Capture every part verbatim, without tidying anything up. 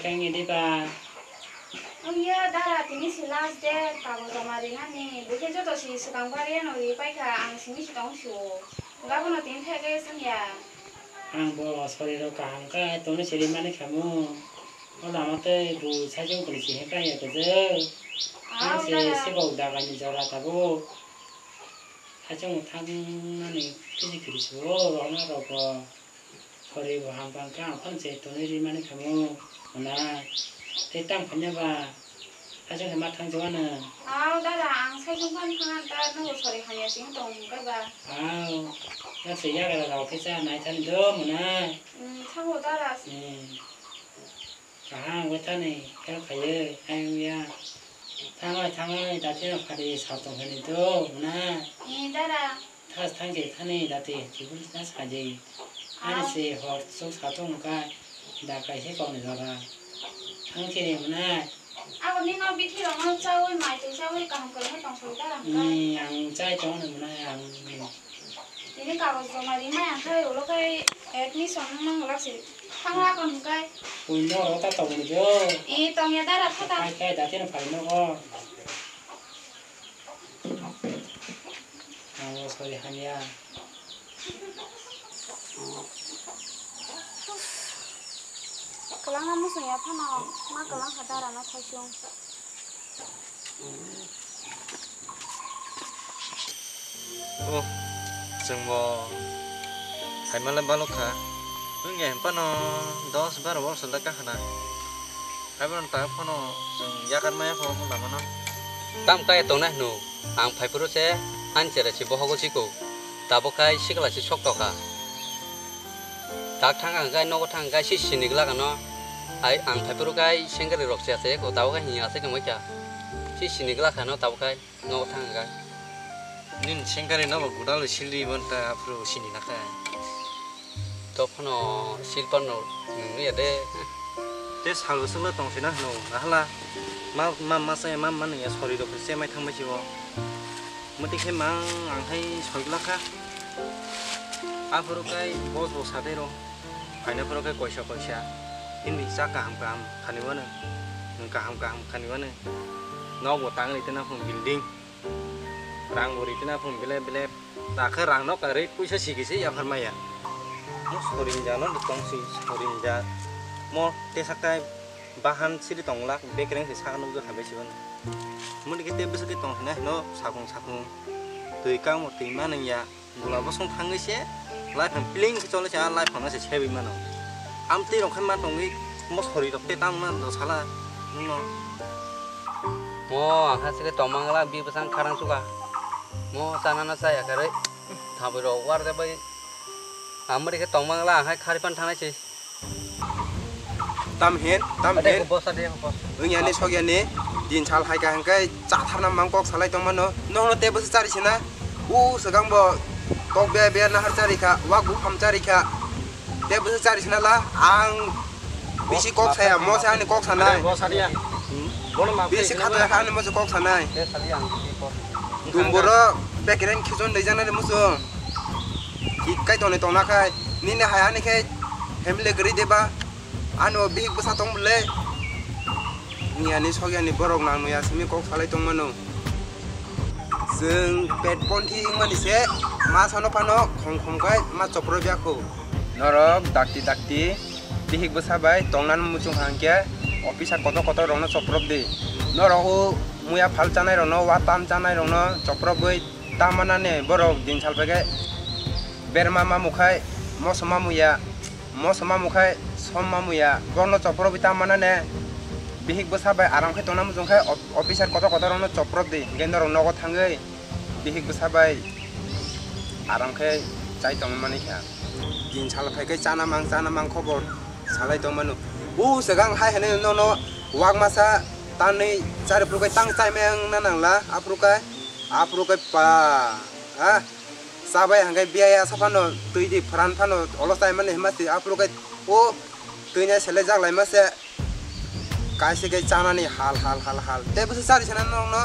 Kang edi ba? Wngya dara, tini si last date, kago joma rinani. Bukhe joto si swkang bari ano ri paikha, ang simi si tong sio. Gabono tini theke sangya. Ang bo soriro kaham kha, tongni si rimani khamu. O lama tei bu sajung kuli si hepra ya kajak. Ang se sibok daga ni jora tabuk. Hachung thang nani kisi kiri si o rona rok bo. Sori bo ham pang kha, ang phano se tonwi ri mani khamu, hwnna. Tei tamo khaina ba, aswk hai ma thang jawa nw. Au, dada, ang sai tong phano thang ta, nugo sori hamya sing tong hwn kha ba. Au, yak se yagra rok khe cha nai thani do, hwnna. Hmm, thango, dada. Hmm. Kaham wngwi thani, khe khayo, ayang ya. Thangai, thangai, dathino phari sa tong phani do, hwnna. Ee, dada. Thas thangse thani dati, chibul na saje. Ani se hor sok sa tong ka, da kaise kokni jora. Thangse ni hwnna. Abo nino bithi rokno chawi, mai twi chawi, kaham kwrwngno tong soi dada hwnka. Ee, ang chai tong hwnna ang. Tini kagoj joma rimai ang khai ulo khai admission wng nang glak si thang la kon hwn khai. Puino oro ta tong ni do. Ee, tongya dara thata. Khai khai dathino phari nogo. Ang bo sori hamya. Kwlangma muchung ya phano ma kwlang kha dara no thaisung. O, chwng bo phaima le balok kha. Wngya hwn phano dos baro borso da kahana. Haibo ta phano chwng yakar maya pho lama no. Tam kaya tongnai hwno, ang phai phuru se ani chera se bohogo chiko. Tabuk khai sikla se sok tokha. Tak thang ang khai nogo thang khai si sini glak ano. Ai ang phai phuru khai sengkari rok se ase ko tabuk khai hiya se kamo kya. Si sini glak ano tabuk khai. Nogo thang hwnka. Nini sengkari nogo gudalo silri bo ta aphuru sini nakha. Tophano silpano nungya de. Te salbo sungla tong sina hwno nahala. Ma ma ma sa ma ma nungya sori rok se mai thang bai sibo. Mati khe mang ang hai soi glakha. Aphuru kai bos bo sadero. Phaina phuru kai koisa koisa. Hindi cha kaham kaham khani wano. Kaham kaham khani wano. Nogo tangri tena phung building. Rang bo ri tena phung bile bile. Takhe rang no karwi puisa sigi se yaphar maya. Mo sorinja no tong si sorinja. Mo tesak tai bahan siri tong lak bekreng se saka nukjak hambai si mano. Muni khe te bwswk khe tong sinai no sakung sakung. Twi kang mo twi manung ya. Gula bosong thangwi se life ang pling khe chole se a life ang se sebi mano. Amtwi rok khe ma tongwi mo sori rok te tang ma do sala nungno. Mo ang ha se tong mangla bi bwsang kharang suka. Mo chana na chaya karwi thabwi rok war de bai. Amri khe tong mangla ang hai khari pan thangnai se. Tam hin, tam hin. Wng yani sok yani. Din sal hai ka hingke chatharna mang kok salai tong mano. Nono te bwswk chari sina. U swkang bo kok be be nahar chari kha, wa gupham chari kha. Te bwswk chari sina la ang bisi kok saya, mo saya ani kok sanai. Bisi khato ya ani mo kok sanai. Dumboro bekereng khijon dei jana de muso. Ikai tone tongna khai. Nini hai ani khai family gari deba. Ano bihik bwsa tong bwle. Ni ani sogya ni borok nang nuya simi kok salai tong mano. Chwng pet ponthi wngmani se ma sano phano khom khom khai ma chopro biya kho. Norok dakti dakti bihik bwsa bai tongnan muchung hangke officer kotor kotor rokno chopro di. Norok o muya phal chanai rokno wa tam chanai rokno chopro bwi tam manani borok din sal phaikhe berma mamu khai moso mamu ya. Moso mamu khai som mamu ya, borokno chopro bwi tam manane bihik bwsa bai aram khe tongna muchung khe op-, officer kotor kotor rokno chopro di, hingke norok nogo thangwi bihik bwsa bai aram khe chai tongmani kha. Din sal phai khe chana mang chana mang khobor salai tong mano. Bu swkang hai hwnwi nono wak masa tanwi chari phuru khe tang chai maya wngna nangla aphuru khe, aphuru khe pa ha. Chabai hangkai biyaya saphano twi di pran phano olo chaimani hima se aphuru kai o twi nai sele jak laima se kaisa kai chanani hal hal hal hal tei bwswk chari sana norokno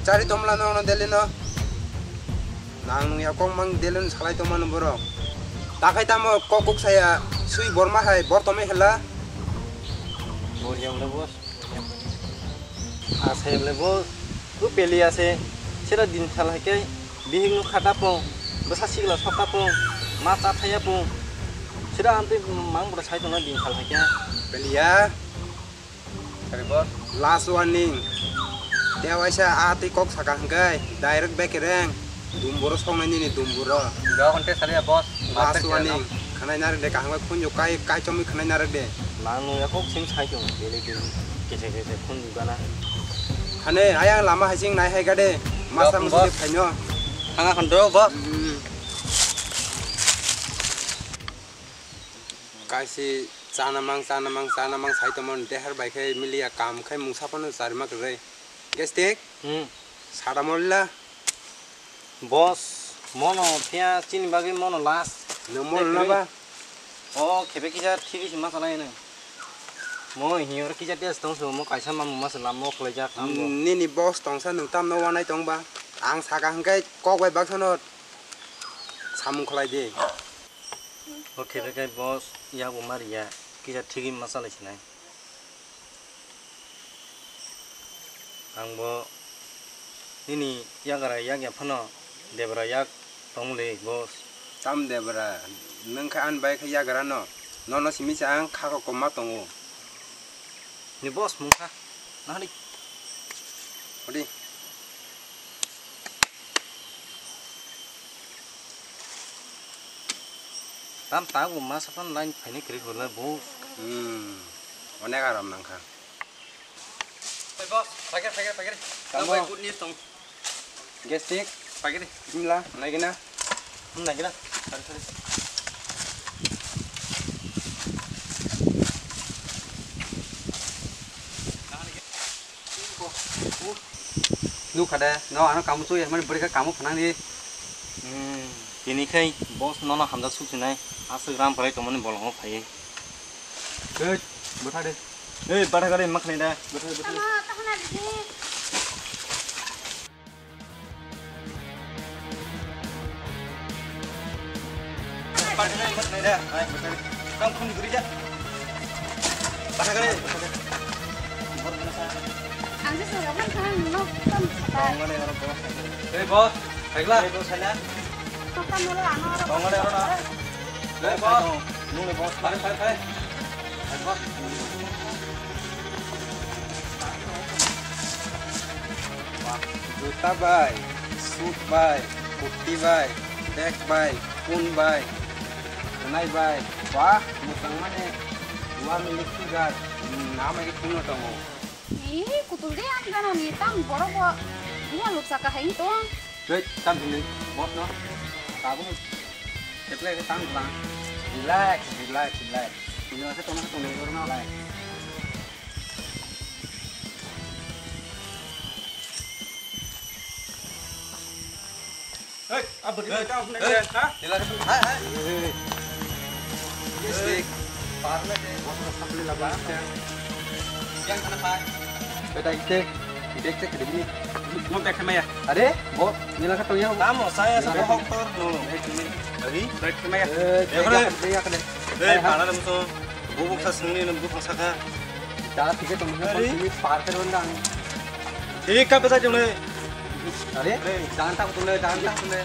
chari tongmla norokno delino nang nungya kok mang delino salai tongmano borok takhai tamo kok kuk saya sui borma hai bortomai hela Boriya wngkha boss. Asai wngkha boss. Ko peli ase. Sira din sal hai khe bihik no khata pung. Bwsa sigla sokta pung. Ma cha thaya pung. Sira amtwi mang bwrwi sai tongna din sal hai khe. Peliya. Last warning. Te waisa a twi kok saka hwnkhe direct bekereng dumburo songnai nini dumburo. Ga honte saliya boss. Last warning. Khanai narwk de kaham khe khunju kai kai chomwi khanai narwk de. Mang nung ya kok sim sai tong bele bele kese kese khunju gana. Hane ayang lama hasing nai hai gade. Masa musi phaino. Thanga khon do boss. Kaisi chana mang, chana mang, chana mang sai tongmani dehar bai khe miliya kam khai mungsa phano charima kwrwi. Gestik? Hmm. Sada molila? Boss, mono phiya chini bagwi mono last. Nwng molna ba? O, khebe kisa thigwi se ma salai nwng. Mo hiyor kisa test tong se, mo kaisa mamung ma se lam mo khlaijak, tambo. Nini boss tongsa nwng tamno wanai tong ba? Ang saka hwnkhe kok bai baksano samung khlai di. O khe bai khe boss yak bo ma riya, kisa thigwi ma salai sinai. Ang bo nini yagra yak ya phano debra yak tongmuli boss. Tam debra, nwng khe ani bai khe yagra no, nono simi se ang kha kok ma tongo. Ni boss mung kha, nahani. Hodi. Tam ta bo ma sapan line phaini kwrwi hwnla bo. Hmm. Onek aram nang kha. Hey boss, pager, pager, pager. Tamo. Tamo good news tong. Gastric. Pager. Jumla, naigina. Hmm, naigina. Sorry, sorry. Nukha de, no ano kamu chui, mani bwrwi khe kamu phnang di. Hmm, tini khai boss nono hamjak suk sinai, aswk ram phalai tongmani bolongo phaiwi. Hey, bwtha de. Hey, bwtha gari ma khnai da. Bwtha, bwtha. Tama, tama na di. Ang se sura man khan no tam sata. Hey boss, hai gla. Hey boss, hai na. Tam no ano. Tongole aro na. Hey boss. Nung le boss. Hai, hai, hai. Hai boss. Juta bai, suit bai, kurti bai, bag bai, phone bai, khwnai bai, ba, mwchang mani, dua milik figure, nama khe phone no tongo. Ee, kutul de ang gana ni, tang borok bo, iya luksa kahai tong. Tei, tam hini, boss no, tabuk, teple ke tang bang. Relax, relax, relax. Ini masih tong, tong, tong, relax. Hey, apa dia tahu nak dia, ha? Dia lagi tu. Hai, hai. Hey. Yes, hey. Parle de. Motor sambil laba. Yang kena, Pak? Beta, ite. Ite, ite, kena gini. Mau tak kena ya? Are, bo, nila ka toya. Tamo, saya sa bohok tor. Hari? Tak kena ya. Eh, ya, kena. Eh, parle musuh. Bubuk sa sengni nang bubuk saka. Da thike tong. Ari? Sengni par khe ron dang. Thik kha bwsai tong le. Are? Hey. Dan tak tong le, dan tak tong le.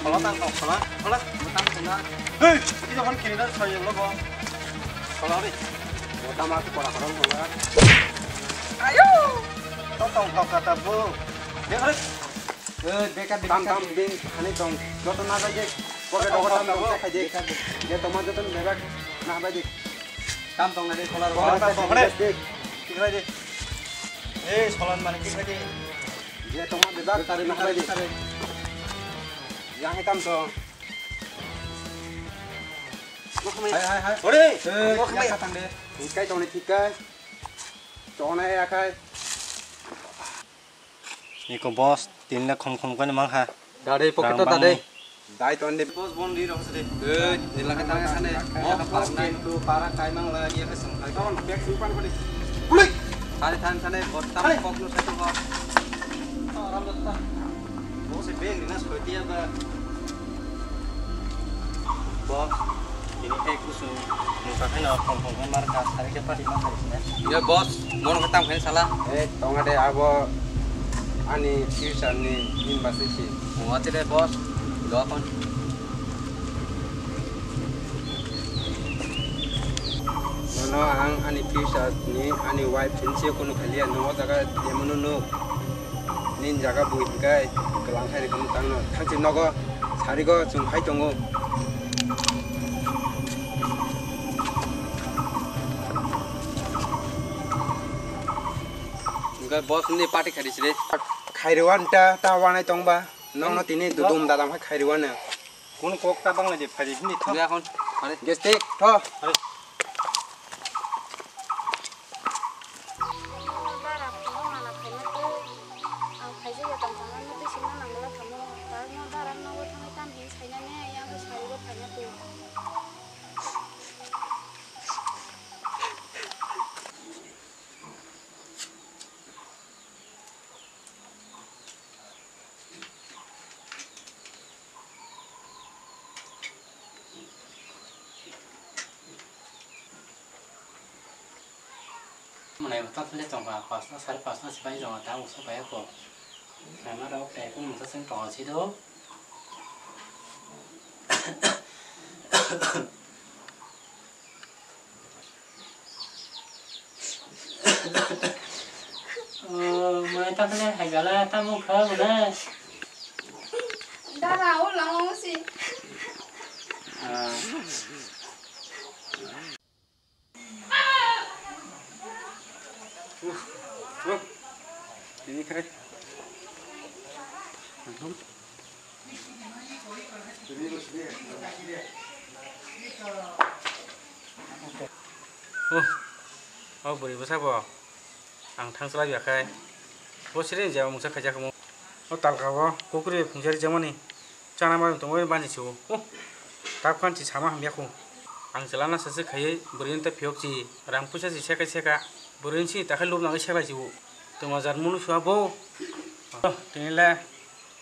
Khola tang tong, khola, khola. Tang tong na. Hey, ini kan kini dah saya lo kok. Khola ri. Kota mati kora kora khola. Ayo. Tong tong kau kata bu. Dia kali. Eh, bekar di tam, bekar tam, di. Bing, hani tong. Joto na bai de. Pocket tong, rogo tam tong, tong, tong, khai de. Bekar di. Je toma joto na bebak na bai de. Tam tong na de, khola rogo. Khola tam tong, khola. Tik khai de. Eh, solan mane tik khai de. Je toma bebak tari na bai de. Bekar di. Yang hitam tong. Hai, hai, hai. Ore, eh, yang khatang de. Thikai tong ni thikai. Tong na ya khai. Iko boss, tin lakh khom khom kani mang ha. Dade pocket to dade. Dai ton de. Boss bon di rok sede. Eh, nila ka tang sane. Mo boss nai tu para kai mang la ye ka sang kai. Ton bag simpan ko de. Kulik. Sare than sane bot tam kok nu satu ko. Aram datta. Boss e bag ni na soi dia ba. Boss. Ini tei kusung nungkha khaino thong thong khe mar kha, sari khe party ma khaisina. Yo boss, bono khe tam khaini sala. Eh, tonga de abo ani future ni bini bwsai si. Mo ati de boss, do kon. Nono ang ani future ni ani wife ni se kunu khaliya, nono jaga demono nuk. Nini jaga bui hinkhe kwlang khai rikha mwtangno. Thangchi nogo sarigo chwng hai tongo. Hinkhe boss ni party khai risi de. Khai rw ani ta, ta wanai tongba. Nokno tini dudum dadam khai khai rw ani. Kun kok ta bang de phai de hini tho. Dua kon. Are. Gestik tho. Are. Dara phungo mala phaina twi. Ang phaijak ya tong tongma nw twi sima nangla thamo. Tar no dara nogo thangwi tam hin saina ne yang ko sarigo phaina twi. Mwnai bo tongthole tongkha, pasta sari pasta se bai tongo, ta usa bai ako. Sama rok tei kung masa seng tongo si do. Oh, mwnai tongthole hai gala, tamo kha mwnai. Dara, o lang o si. Ah. Tini khai. Oh, oh, bwrwi bwsa bo. Ang thangchlai ya khai. Bo siri ni jeba mungsa khaijak mo. O talka bo kukri phungsa rijak mani. Chana mani tongwi bani si o. Oh, tak phan si sama hamya khu. Ang chala na sase khaiwi bwrwi ni ta phiyok si. Rang puisa si seka seka. Bwrwi ni si ta khai lub nangwi seklai si o. Tuma jat munu sua bo. Oh, tini le.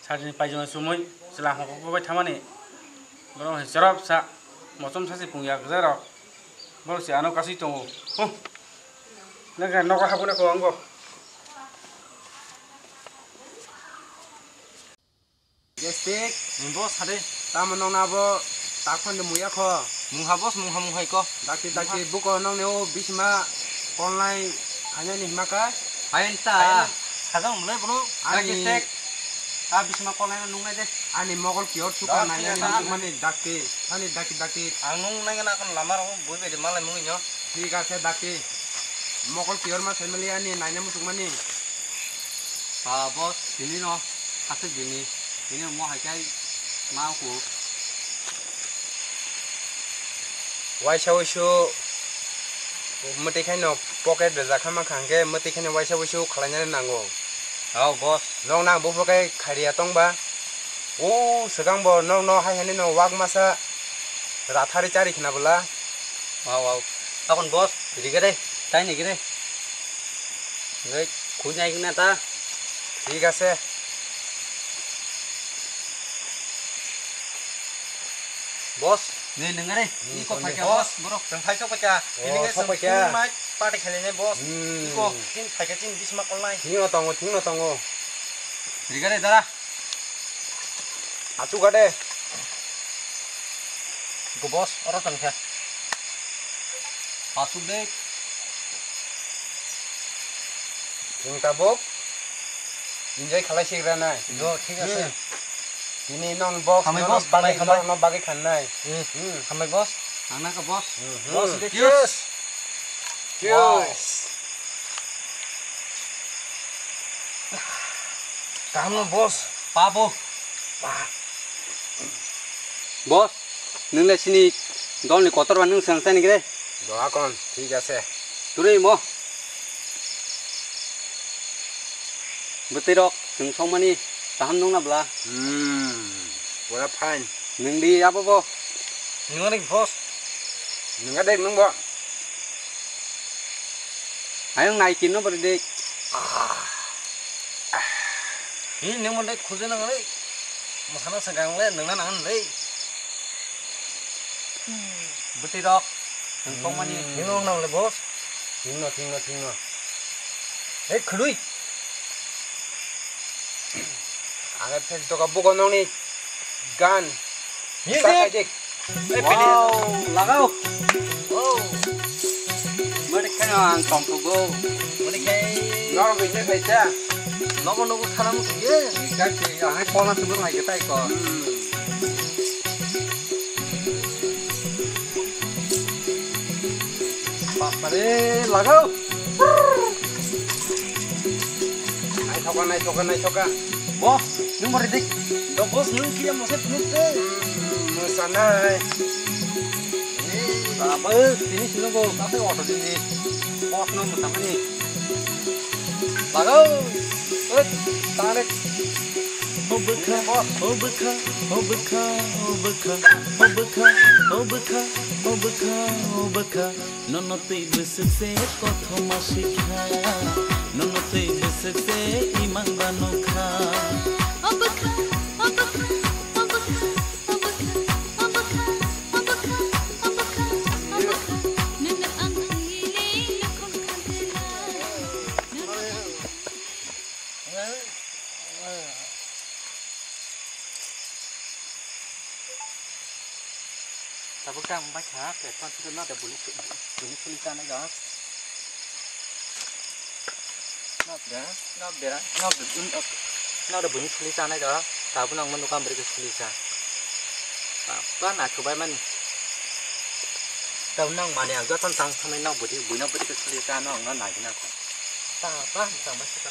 Sajini paijama sumui chwla hongkok bai thamani. Borok hai chorop sa mochom sa se pungya kwcharo. Borok se ano kasui tongo. Huh. Nokha nogo habuna ko angbo. Gestik. Ni boss hade. Tamo nong na bo tak phone de muya kho. Mungha boss, mungha mungha iko. Dakti dakti buko nong ne o bisma kolnai hainani hima ka. Hain ta. Hain. Sajang mulai bono. Ani. Dakti sek. A bisma kolnai nung nai de. Ani mogol kiyor suka nai nani mani dakti. Ani dakti dakti. Ang nung nai na kon lama rong bui bede malai mungin yo. Thik ase dakti. Mogol kiyor ma family ani nai na mutuk mani. Ba boss, tini no. Aswk bini, bini omo hai khe ma ku. Waisa waisu mwtwi khaino pocket rwjak kha mankha hwnkhe mwtwi khaino waisa waisu khwlainani nango. Hao boss. Nokno ang buphuru khe khairiya tongba. O swkang bo nokno hai hwnwi no wak masa rathari chari khna bwla. Wow, wow. Tokon boss, rige de, tai nige de. Ngai, khunjai gina ta. Thik ase. Boss, ne nengare, hmm, iko phai kya boss, borok chwng phai sok kya. Oh, ini ke sok kya. Mai party khele ne boss. Hmm. Iko tin phai kya tin bisma kolnai. Thing no tongo, thing no tongo. Rige de dara. Achu gade. Go boss, oro tong kha. Asuk de. Chwng tabuk enjoy khalai sigra nai. Yo, thik ase. Hmm. Tini non box, hambai non boss, bagwi, hambai, hambai. Non, non bagwi khan nai. Hmm. Hmm. Hambai boss. Ang na ka boss. Hmm, hmm. Boss, cheers. Cheers. Wow. Kaham no boss. Pa bo. Pa. Boss, nwng le sini dolni kotor ba nwng swng chani gre? Doha kon, thik ase. Turi mo. Bwtwi rok chwng songmani kaham nung na bla? Hmm, pura fine. Nwng di abo bo? Nwng ani boss. Nwng de nwng bo. Ayang nai tin no bari de. Hi nwng mo de khuje nang le. Masana sa gang le nwng na nang le. Bwtwi rok. Thwng tongmani. Hmm. Thwngno wngnang le boss. Thwngno, thwngno, thwngno. Hei khwnwi. Ang khe doka bugo nongni gan. Music. Sakaidik. Wow, lagao. Oh. Mari kheno ang tongthogo. Mari khai. Norok bini phaisa. Nogo nogo khana muthungye. Kaki ahai kola sumur hai ketai ko. Hmm. Bapare, lagao. Naithoka, naithoka, naithoka. Bo, nwng bo ready. Do boss, nwng kiya mose phunuk de. Hmm, mosanai. Baba, tini sino bo, kape auto dini. Boss no mosamani. Lagao. Oi, tangre. O bwkha, o bwkha, o bwkha, o bwkha, o bwkha, o bwkha, o bwkha, o bwkha. Nono twi bwswk se kothoma sikha, nono twi bwswk se imang ba nukha. O bwkha, o bwkha, o bwkha, o bwkha, o bwkha, o bwkha, o bwkha, o bwkha, o bwkha. Nono ang thwile lokhong khagwla. Nono ang Tabuk tang bai kha, platform side no da buni, buni suli chanai da. Nok da, nok da, nok da, nok da buni suli chanai da. Tabuk nang manu kam beri ke suli cha. Papa na chubai mani. Tabuk nang mani ang joton tang thamai nok budi, bui nok budi ke suli cha no ang no nai na ko. Papa tang bai kha.